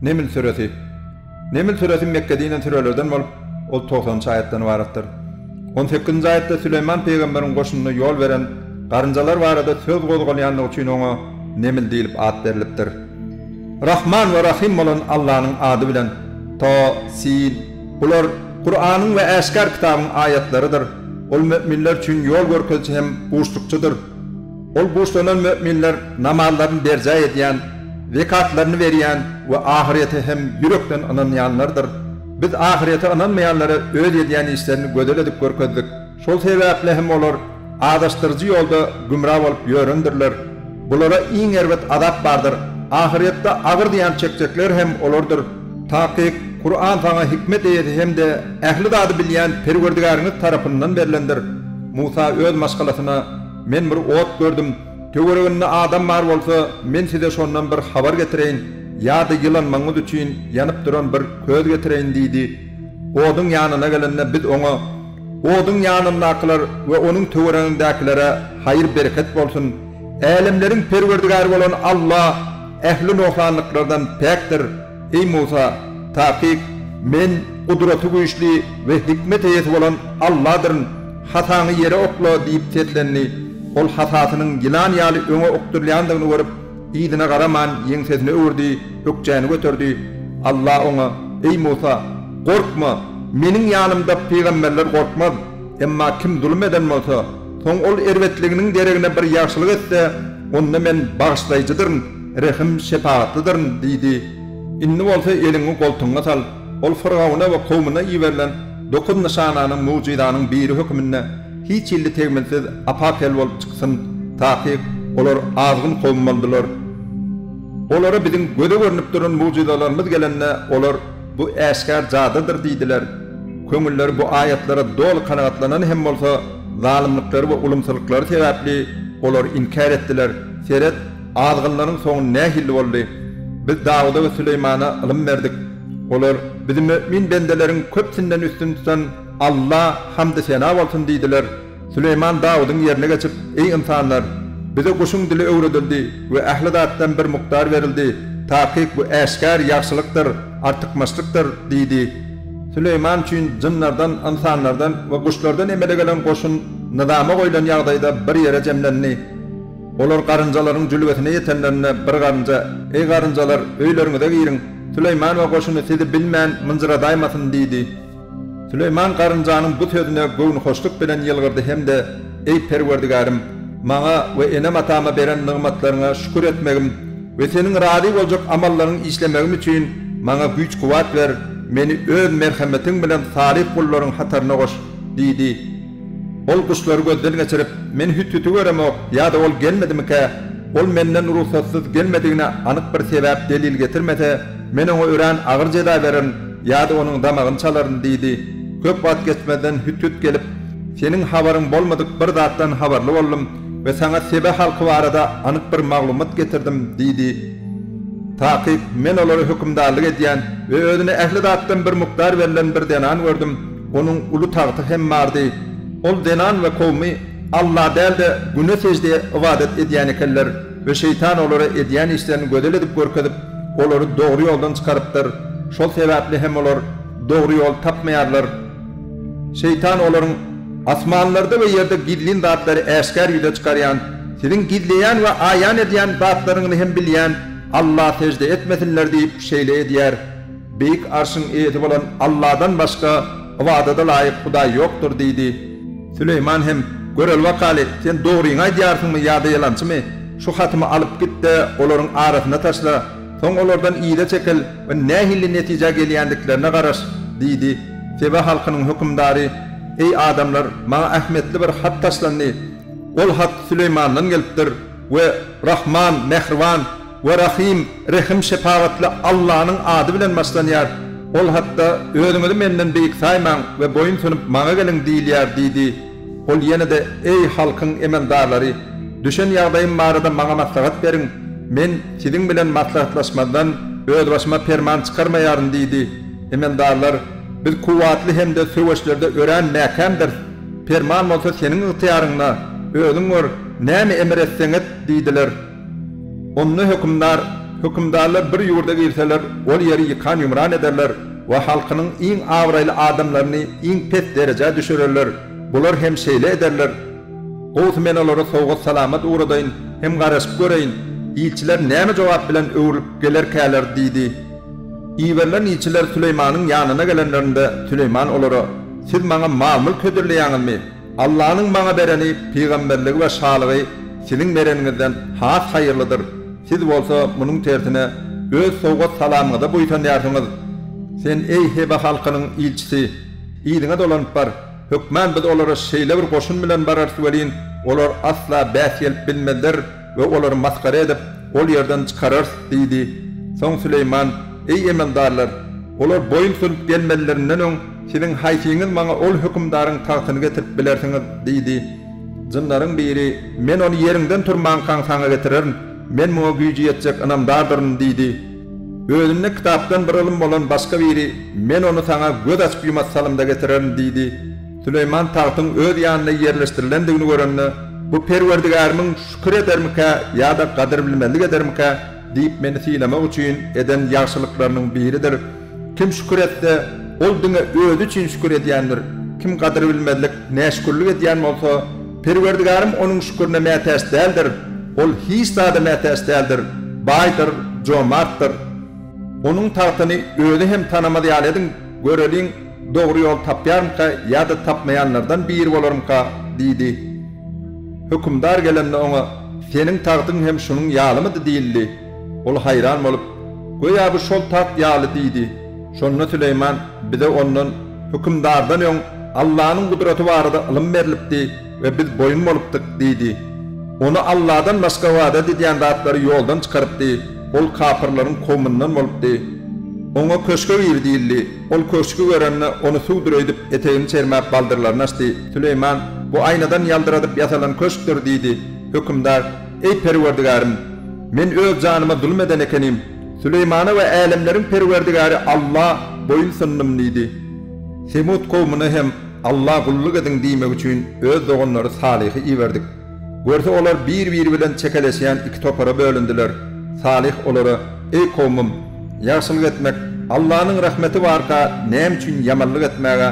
Neml süresi. Neml süresi Mekgede inen sürelerden bolup, ol togsanynjy aýatdan ybaratdyr. On sekizinji aýatda Süleýman pygamberiň goşunyna ýol beren garynjalar barada söz gozgalýandygy üçin oňa Neml diýlip at berlipdir. Rahman we Rahym bolan Allanyň ady bilen, Ta, Sin, bular Kuranyň we äşgär kitabyň aýatlarydyr. Ol möminler üçin ýol görkeziji hem buşlukçydyr. Ol buşlanan möminler namazlaryny berjaý edýän, zekatlaryny berýän we ahyrete hem ýürekden ynanýanlardyr. Biz ahyrete ynanmaýanlara öz edýän işlerini gözel edip görkezdik. Şol sebäpli hem olar azaşdyryjy ýolda gümra bolup ýörendirler. Bulara iň erbet azap bardyr. Ahyretde agyr zyýan çekjekler hem olardyr. Takyk, Kuran saňa hikmet eýesi hem-de ähli zady bilýän Perwerdigäriňiz tarapyndan berlendir. Musa öz maşgalasyna, Men bir ot gördüm. Töwereginde adam bar bolsa, men size şondan bir habar getireýin ýa-da ýylanmagyňyz üçin ýanyp duran bir köz getireýin diýdi. Oduň ýanyna gelende biz oňa, Oduň ýanyndakylar we onuň töweregindäkilere haýyr-bereket bolsun! Älemleriň Perwerdigäri bolan Alla ähli nogsanlyklardan päkdir. Eý Musa! Takyk, Men Gudraty güýçli we hikmet eýesi bolan Alladyryn, hasaňy ýere okla diýip seslendi. Ol hasasynyň ýylan ýaly öňe okdurylýandygyny görüp, yzyna garaman ýeňsesini öwürdi, ökjäni göterdi. Alla oňa, Eý Musa! Gorkma! Meniň ýanymda pygamberler gorkmaz. Emma kim zulum eden bolsa, soň ol erbetliginiň deregine bir ýagşylyk etse, onda Men bagyşlaýjydyryn, rehim-şepagatlydyryn diýdi. Indi bolsa eliňi goltugyňa sal. Ol Fyrgawna we kowmuna iberilen dokuz nyşananyň, mugjyzanyň, biri höküminde hiç hilli tegmilsiz apa-pel bolup çyksyn. Takyk, olar azgyn kowum boldular. Olara biziň göze görnüp duran mugjyzalarymyz gelende, olar, Bu äşgär jadydyr diýdiler. Köňülleri bu aýatlara doly kanagatlanan hem bolsa, zalymlyklary we ulumsylyklary sebäpli olary inkär etdiler. Seret, azgynlaryň soňy nähili boldy! Biz Dawuda we Süleýmana ylym berdik. Olar, Bizi mömin bendeleriň köpüsinden üstün tutan Alla hamdy-sena bolsun diýdiler. Süleýman Dawudyň ýerine geçip, Eý ynsanlar! Bize guşuň dili öwredildi we ähli zatdan bir mukdar berildi. Takyk bu äşgär ýagşylykdyr, artykmaçlykdyr diýdi. Süleýman üçin jynlardan, ynsanlardan we guşlardan emele gelen goşun nyzama goýlan ýagdaýda bir ýere jemlendi. Olar garynjalaryň jülgesine ýetenlerinde bir garynja, Eý garynjalar, öýleriňize giriň, Süleýman we goşuny sizi bilmän mynjyradaýmasyn diýdi. Süleýman garynjanyň bu sözüne göwnühoşluk bilen ýylgyrdy hem-de, Eý Perwerdigärim, maňa we enem-atama beren nygmatlaryňa şükür etmegim we Seniň razy boljak amallaryňy işlemegim üçin maňa güýç-kuwwat ber, meni Öz merhemetiň bilen salyh gullaryň hataryna goş! diýdi. Ol guşlary gözden geçirip, Men hüt-hüti göremok, ýa-da ol gelmedimikä? Ol menden rugsatsyz gelmedigine anyk bir sebäp, delil getirmese, men oňa örän agyr jeza bererin ýa-da onuň damagyny çalaryn diýdi. Köp wagt geçmezden hüt-hüt gelip, Seniň habaryň bolmadyk bir zatdan habarly boldum we saňa Sebe halky barada anyk bir maglumat getirdim diýdi. Takyk, men olara hökümdarlyk edýän we özüne ähli zatdan bir mukdar berlen bir zenan gördüm. Onuň uly tagty hem bardy. Ol zenan we kowmy Alla däl-de, Güne sežde ybadat edýän ekenler we şeýtan olara edýän işlerini gözel edip görkezip, olary dogry ýoldan çykarypdyr. Şol sebäpli hem olar dogry ýol tapmaýarlar. Şeýtan olaryň asmanlarda we ýerde gizlin zatlary äşgär ýüze çykarýan, siziň gizleýän we aýan edýän zatlaryňyzy hem bilýän Alla sežde etmesinler diýip şeýle edýär. Beýik Arşyň eýesi bolan Alladan başga ybadada laýyk Hudaý ýokdur diýdi. Süleýman hem, Göreli bakaly, sen dogryňy aýdýarsyňmy ýa-da ýalançymy? Şu hatymy alyp git-de, olaryň arasyna taşla. Soň olardan yza çekil we nähili netijä gelýändiklerine garaş diýdi. Seba halkynyň hökümdary, Eý, adamlar, maňa ähmiýetli bir hat taşlandy. Ol hat Süleýmandan gelipdir we Rahman, Mähriban, we Rahym, Rehim-şepagatly Allanyň ady bilen başlanýar. Ol hatda, Özüňizi menden beýik saýmaň we boýun sunup maňa geliň diýilýär diýdi. Ol ýene-de, Eý, halkyň emeldarlary! Düşen ýagdaýym barada maňa maslahat beriň. Men siziň bilen maslahatlaşmazdan, özbaşyma perman çykarmaýaryn diýdi. Emeldarlar, Biz kuwwatly hem-de söweşlerde örän mäkämdiris. Perman bolsa seniň ygtyýaryňda, özüň gör, näme emir etseň et diýdiler. Onda hökümdar. Hökümdarlar bir ýurda girseler, ol ýeri ýykan-ýumran ederler we halkynyň iň abraýly adamlaryny iň pes derejä düşürerler. Bular hem şeýle ederler. Gowusy men olara sowgat-salamat ugradaýyn hem garaşyp göreýin, ilçiler näme jogap bilen öwrülip gelerkäler diýdi. Iberilen ilçiler Süleýmanyň ýanyna gelenlerinde, Süleýman olara, Siz maňa mal-mülk hödürleýäňizmi? Allanyň maňa bereni pygamberligi we şalygy siziň bereniňizden has haýyrlydyr. Siz bolsa munuň tersine öz sowgat-salamyňyza buýsanýarsyňyz. Sen, eý, Heba halkynyň ilçisi, yzyňa dolanyp bar. Hökman biz olara şeýle bir goşun bilen bararys welin, olar asla bäs gelip bilmezler we olary masgara edip, ol ýerden çykararys diýdi. Soň Süleýman, Eý, emeldarlar! Olar boýun sunup gelmezlerinden öň, siziň haýsyňyz maňa ol hökümdaryň tagtyny getirip bilersiňiz? diýdi. Jynlaryň biri, Men ony ýeriňden turmankaň saňa getirerin. Men muňa güýji ýetjek ynamdardyryn diýdi. Özünde kitapdan bir ylym bolan başga biri, Men ony saňa göz açyp-ýumas salymda getirerin diýdi. Süleýman tagtyň öz ýanynda ýerleşdirilendigini görende, Bu Perwerdigärimiň şükür edermikä ýa-da gadyrbilmezlik edermikä? diýip meni sylamak üçin eden ýagşylyklarynyň biridir. Kim şükür etse, ol diňe özi üçin şükür edýändir. Kim gadyrbilmezlik, näşükürlik edýän bolsa, Perwerdigärim onuň şükürine mätäç däldir. Ol hiç zada mätäç däldir, baýdyr, jomartdyr. Onuň tagtyny özi hem tanamaz ýaly ediň, göreliň, dogry ýol tapýarmyka ýa-da tapmaýanlardan biri bolarmyka? diýdi. Hökümdar gelende oňa, Seniň tagtyň hem şunuň ýalymydy diýildi. Ol haýran bolup, Göýä bu şol tagt ýaly diýdi. Şonda Süleýman, Bize ondan, hökümdardan öň, Allanyň gudraty barada ylym berlipdi we biz boýun bolupdyk diýdi. Ony Alladan başga ybadat edýän zatlary ýoldan çykarypdy, ol kapyrlaryň kowmundan bolupdy. Oňa köşge gir diýildi. Ol köşgi görende, ony suwdur öýdüp, etegini çermäp baldyrlaryny açdy. Süleýman, Bu aýnadan ýaldyradyp ýasalan köşkdür diýdi. Hökümdar, Eý, Perwerdigärim! Men öz janyma zulum eden ekenim. Süleýmana we älemleriň Perwerdigäri Alla boýun sundum diýdi. Semud kowmuna hem Alla gulluk ediň diýmek üçin öz doganlary Salyhy iberdik. Görse olar bir-biri bilen çekeleşýän iki topara bölündiler. Salyh olara, Eý kowmum! Ýagşylyk etmek, Allanyň rahmeti barka näme üçin ýamanlyk etmäge,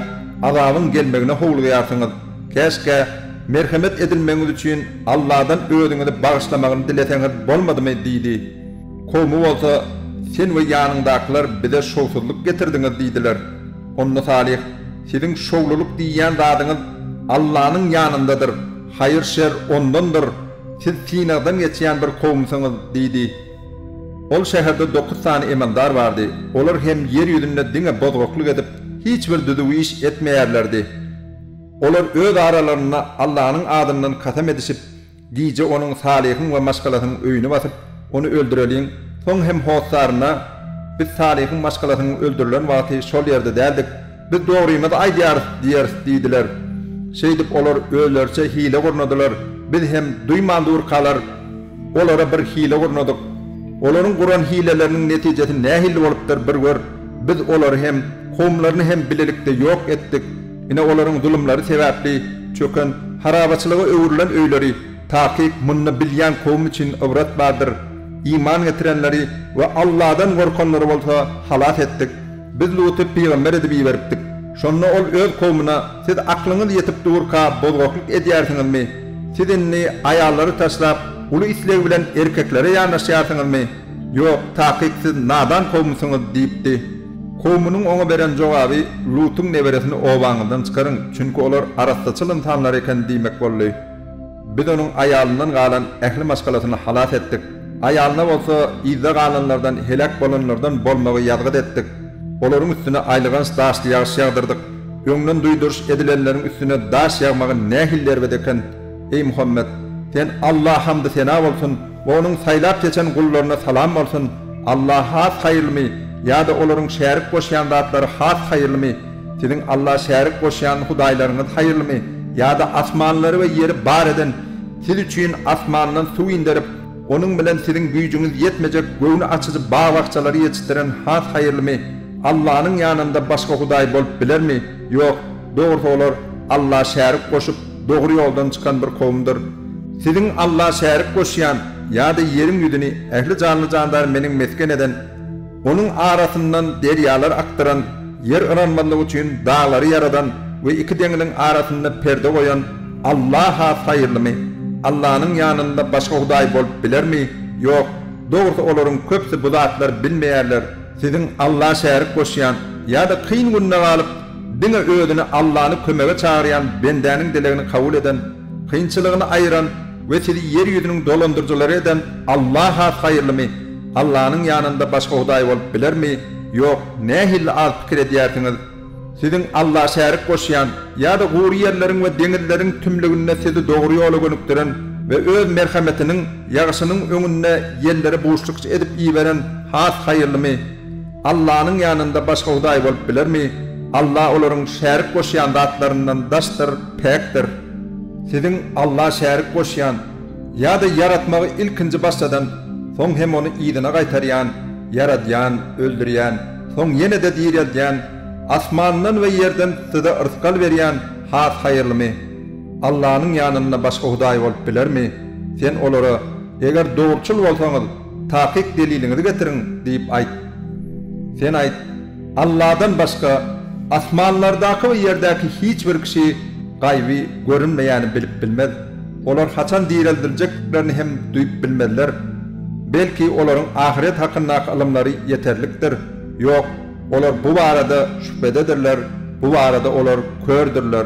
azabyň gelmegine howlugýarsyňyz? Käşgä, merhemet edilmegiňiz üçin Alladan özüňizi bagyşlamagyny dileseňiz bolmadymy? diýdi. Kowmy bolsa, Sen we ýanyňdakylar bize şowsuzlyk getirdiňiz diýdiler. Onda Salyh, Siziň şowlulyk diýýän zadyňyz Allanyň ýanyndadyr, haýyr-şer Ondandyr, siz synagdan geçýän bir kowumsyňyz diýdi. Ol şäherde dokuz sany emeldar bardy, olar hem ýer ýüzünde diňe bozgaklyk edip, hiç bir düzüw iş etmeýärlerdi. Olar öz aralarynda Allanyň adyndan kasam edişip, Gije onuň Salyhyň we maşgalasynyň öýüni basyp, ony öldüreliň, soň hem hossaryna, Biz Salyhyň maşgalasynyň öldürilen wagty şol ýerde däldik, biz dogrymyzy aýdýarys diýeris diýdiler. Şeýdip olar özleriçe hile gurnadylar, biz hem duýman durkalar, olara bir hile gurnadyk. Olaryň guran hileleriniň netijesi nähili bolupdyr bir gör, biz olary hem, kowumlaryny hem bilelikde ýok etdik. Ine olaryň zulumlary sebäpli çöken, harabaçylyga öwrülen öýleri, takyk munda bilýän kowum üçin ybrat bardyr. Iman getirenleri we Alladan gorkanlary bolsa halas etdik. Biz Luty pygamber edip iberipdik. Şonda ol öz kowumyna, Siz aklyňyz ýetip durka bozgaklyk edýärsiňizmi? Siz indi aýallary taşlap, uly isleg bilen erkeklere ýanaşýarsyňyzmy? Ýok, takyk siz nadan kowumsyňyz diýipdi. Kowumynyň oňa beren jogaby, Lutuň neberesini obaňyzdan çykaryň, çünki olar arassaçyl ynsanlar eken diýmek boldy. Biz onuň aýalyndan galan ähli maşgalasyny halas etdik. Aýalyna bolsa yzda galanlardan, heläk bolanlardan bolmagy ýazgyt etdik. Olaryň üstüne aýlyganç daşly ýagyş ýagdyrdyk. Öňden duýduryş edilenleriň üstüne daş ýagmagy nähili erbet eken! Eý, Muhammet! Sen Alla hamdy-sena bolsun we Onuň saýlap-seçen gullaryna salam bolsun! Alla has haýyrlymy ýa-da olaryň şärik goşýan zatlary has haýyrlymy? Siziň Alla şärik goşýan hudaýlaryňyz haýyrlymy ýa-da asmanlary we ýeri bar eden, siz üçin asmandan suw inderip, onuň bilen siziň güýjüňiz ýetmejek göwni açyjy bag-bakjalary ýetişdiren has haýyrlymy? Allanyň ýanynda başga hudaý bolup bilermi? Ýok, dogrusy olar Alla şärik goşup, dogry ýoldan çykan bir kowumdyr. Siziň Alla şärik goşýan. ýa-da ýeriň ýüzüni ähli janly-jandar meniň mesgen eden, onuň arasyndan derýalar akdyran, ýer yranmazlygy üçin daglary ýaradan we iki deňziň arasynda perde goýan Alla has haýyrlymy? Allanyň ýanynda başga hudaý bolup bilermi? Ýok, dogrusy olaryň köpüsi bu zatlary bilmeýärler. Siziň Alla şärik goşýan ýa-da kyn günde galyp, diňe özüni Allany kömege çagyrýan bendäniň dilegini kabul eden, kynçylygyny aýyran we sizi ýer ýüzüniň dolandyryjylary eden Alla has haýyrlymy? Allanyň ýanynda başga hudaý bolup bilermi? Ýok, nähili az pikir edýärsiňiz! Siziň Alla şärik goşýan ýa-da gury ýerleriň we deňizleriň tümlüginde sizi dogry ýola gönükdiren we Öz merhemetiniň ýagyşynyň öňünde ýelleri buşlukçy edip iberen has haýyrlymy? Allanyň ýanynda başga hudaý bolup bilermi? Alla olaryň şärik goşýan zatlaryndan daşdyr, päkdir. Siziň Alla şärik goşýan ýa-da ýaratmagy ilkinji başladan, soň hem ony yzyna gaýtarýan, ýaradýan, öldürýän, soň ýene-de direldýän, asmandan we ýerden size yrsgal berýän has haýyrlymy? Allanyň ýanynda başga hudaý bolup bilermi? Sen olara, Eger dogruçyl bolsaňyz, takyk deliliňizi getiriň diýip aýt. Sen aýt, Alladan başga asmanlardaky we ýerdäki hiç bir kişi gaýby görünmeýäni bilip bilmez. Olar haçan direldiljekdiklerini hem duýup bilmezler. Belki, olaryň ahyret hakyndaky ylymlary ýeterlikdir. Ýok, olar bu barada şübhededirler, bu barada olar kördürler.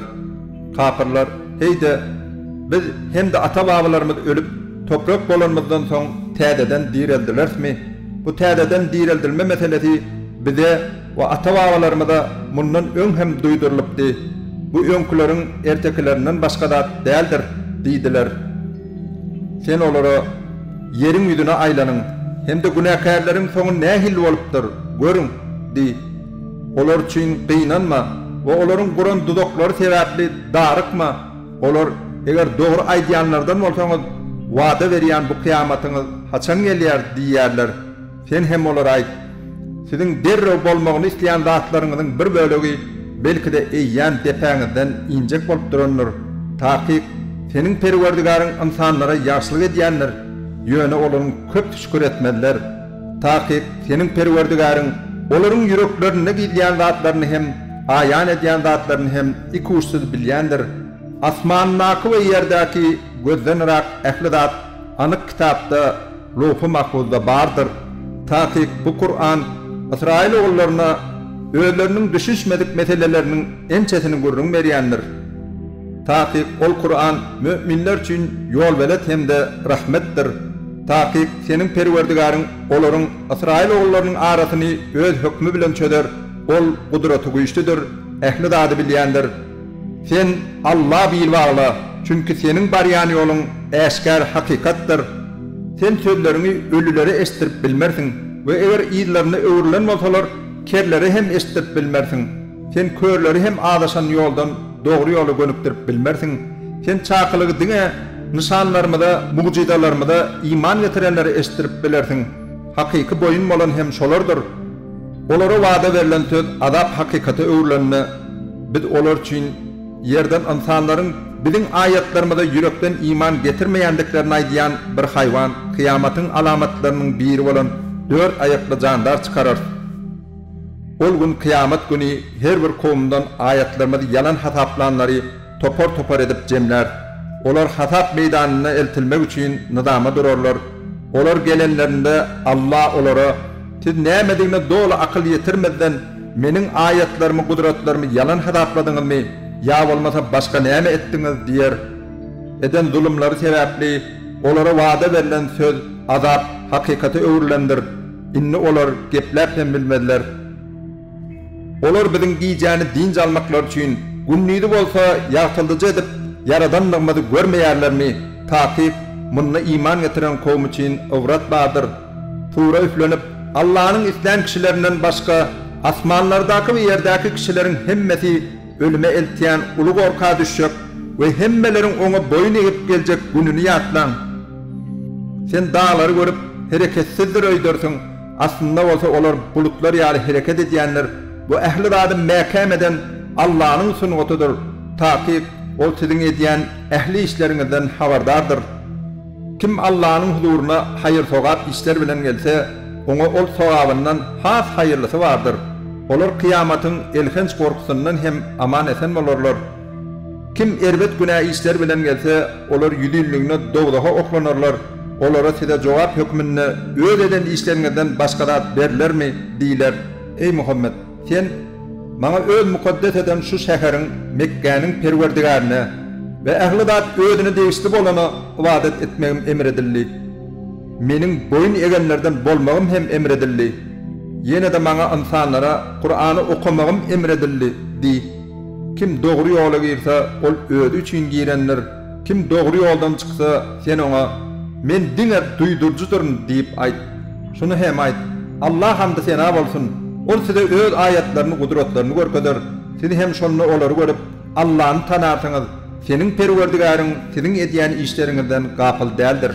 Kapyrlar, Heý-de, biz hem-de ata-babalarymyz ölüp, toprak bolanymyzdan soň täzeden direldilerismi? Bu täzeden direldilme meselesi bize we ata-babalarymyza mundan öň hem duýdurylypdy. Bu öňküleriň ertekilerinden başga zat däldir diýdiler. Sen olara, Ýeriň ýüzüne aýlanyň hem-de günäkärleriň soňy nähili bolupdyr, görüň! diý. Olar üçin gynanma we olaryň guran duzaklary sebäpli darykma. Olar, Eger dogry aýdýanlardan bolsaňyz, wada berýän bu kyýamatyňyz haçan gelýär? diýýärler. Sen hem olara aýt, Siziň derrew bolmagyny isleýän zatlaryňyzyň bir bölegi, belki-de, eýýäm depäňizden injek bolup durandyr. Takyk, seniň Perwerdigäriň ynsanlara ýagşylyk edýändir, ýöne olaryň köpüsi şükür etmezler. Takyk, seniň Perwerdigäriň olaryň ýüreklerinde gizleýän zatlaryny hem, aýan edýän zatlaryny hem ikuçsuz bilýändir. Asmandaky we ýerdäki gözden yrak ähli zat anyk kitapda, Lowhy Mahfuzda bardyr. Takyk bu Kuran Ysraýyl ogullaryna özleriniň düşünişmedik meseleleriniň ençesini gürrüň berýändir. Takyk ol Kuran möminler üçin ýolbelet hem-de rahmetdir. Takyk seniň Perwerdigäriň olaryň, Ysraýyl ogullarynyň, arasyny Öz hökmi bilen çözer, Ol Gudratygüýçlüdir, ähli zady bilýändir. Sen Alla bil bagla, çünki seniň barýan ýoluň äşgär hakykatdyr. Sen sözleriňi ölülere eşitdirip bilmersiň we eger yzlaryna öwrülen bolsalar, kerlere hem eşitdirip bilmersiň. Sen körleri hem azaşan ýoldan dogry ýola gönükdirip bilmersiň. Sen çakylygy diňe nyşanlarymyza, mugjyzalarymyza iman getirenlere eşitdirip bilersiň. Hakyky boýun bolan hem şolardyr. Olara wada berlen söz azap hakykata öwrülende, Biz olar üçin ýerden ynsanlaryň Biziň aýatlarymyza ýürekden iman getirmeýändiklerini aýdýan bir haýwan, kyýamatyň alamatlarynyň biri bolan dört aýakly jandar çykararys. Ol gün kyýamat güni her bir kowumdan aýatlarymyzy ýalan hasaplanlary topar-topar edip jemläris. Olar hasap meýdanyna eltilmek üçin nyzama durarlar. Olar gelenlerinde Alla olara, Siz nämedigine doly akyl ýetirmezden Meniň aýatlarymy, gudratlarymy ýalan hasapladyňyzmy, ýa bolmasa başga näme etdiňiz? diýer. Eden zulumlary sebäpli olara wada berlen söz, azap, hakykata öwrülendir. Indi olar gepläp hem bilmezler. Olar biziň gijäni dynç almaklary üçin, gündizi bolsa ýagtyldyjy edip ýaradandygymyzy görmeýärlermi? Takyk, munda iman getiren kowum üçin ybrat bardyr. Sura üflenip, Allanyň islän kişilerinden başga asmanlardaky we ýerdäki kişileriň hemmesi ölüme eltýän uly gorka düşjek we hemmeleriň oňa boýun egip geljek gününi ýatlaň. Sen daglary görüp, hereketsizdir öýdersiň, aslynda bolsa olar bulutlar ýaly hereket edýändir. Bu ähli zady mäkäm eden Allanyň sungatydyr. Takyk, Ol siziň edýän ähli işleriňizden habardardyr. Kim Allanyň huzuryna haýyr-sogap işler bilen gelse, oňa ol sogabyndan has haýyrlysy bardyr. Olar kyýamatyň elhenç gorkusyndan hem aman-esen bolarlar. Kim erbet günä işler bilen gelse, olar ýüzinligine dowzaha oklanarlar, olara size jogap hökmünde öz eden işleriňizden başga zat berlermi? diýler. Eý, Muhammet! Sen, Maňa öz mukaddes eden şu şäheriň, Mekgäniň Perwerdigärine we ähli zat Özüne degişli bolana ybadat etmegim emr edildi. Meniň boýun egenlerden bolmagym hem emr edildi. Ýene-de maňa ynsanlara Kurany okamagym emr edildi diý. Kim dogry ýola girse, ol özi üçin girendir, kim dogry ýoldan çyksa, sen oňa, Men diňe duýduryjydyryn diýip aýt. Şuny hem aýt, Alla hamdy-sena bolsun! Ol size Öz aýatlaryny, gudratlaryny görkezer, siz hem şonda olary görüp, Allany tanarsyňyz, seniň Perwerdigäriň siziň edýän işleriňizden gapyl däldir.